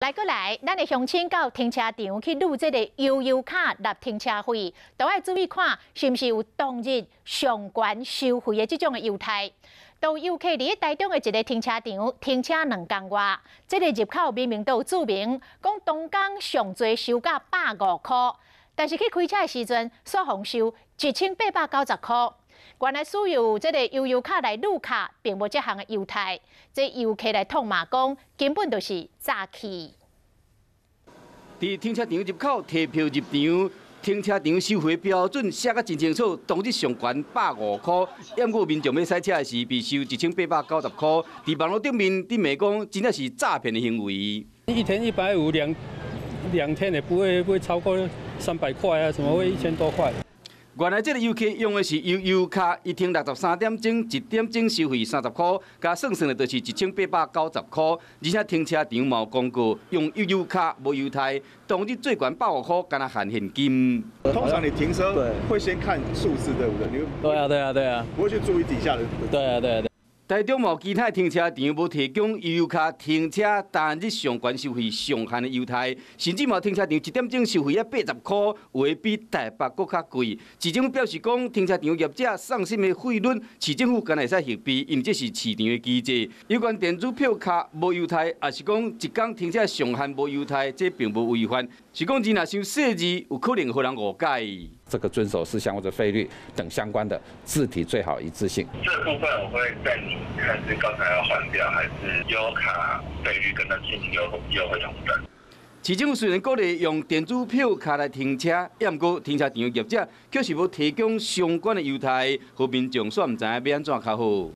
來閣來，咱的鄉親到停車場去擄這个悠遊卡納停車費，都愛注意看是毋是有當日上懸收費的這種的優待。當遊客佇台中的一个停車場停車2工外，這个入口明明都有註明，講當工上濟收到150箍，但是去開車的時陣，煞予人收1890箍。原來使用這个悠遊卡來擄卡，並無這項的優待。這遊客來痛罵講，根本就是詐欺。佇停車場入口提票入場，停車場收費標準寫甲真清楚，當日上懸150箍，毋過民眾欲駛車的時，被收1890箍。佇網路頂面，佇罵講，真正是詐騙的行為。一天150，兩天也不會超過300塊啊，怎麼會1000多塊？原來這个遊客用的是悠遊卡，一停63點鐘，一點鐘收費30箍，共算算的就是1890箍。而且停車場嘛有公告，用悠遊卡無優待，當日最懸150箍，敢若限現金。通常你停車會先看數字，對不對？你對啊，對啊，對啊，不會去注意底下的。對啊，對啊。台中嘛有其他停車場無提供悠遊卡停車單日上懸收費上限的優待，甚至嘛停車場一點鐘收費啊80箍，有的比台北閣較貴。市政府表示講，停車場業者送審的費率，市政府敢若會使核備，因為這是市場的機制。有關電子票卡無優待，抑是講一工停車上限無優待，這並無違法。是講字若傷細膩，有可能予人誤解。這個遵守事項或者費率等相關的字體最好一致性。這部分我會帶你看是剛才要換掉，還是悠卡費率跟它進行優惠同等。市政府雖然鼓勵用電子票卡來停車，毋過停車場業者卻是無提供相關的優待，予民眾煞毋知影欲按怎較好。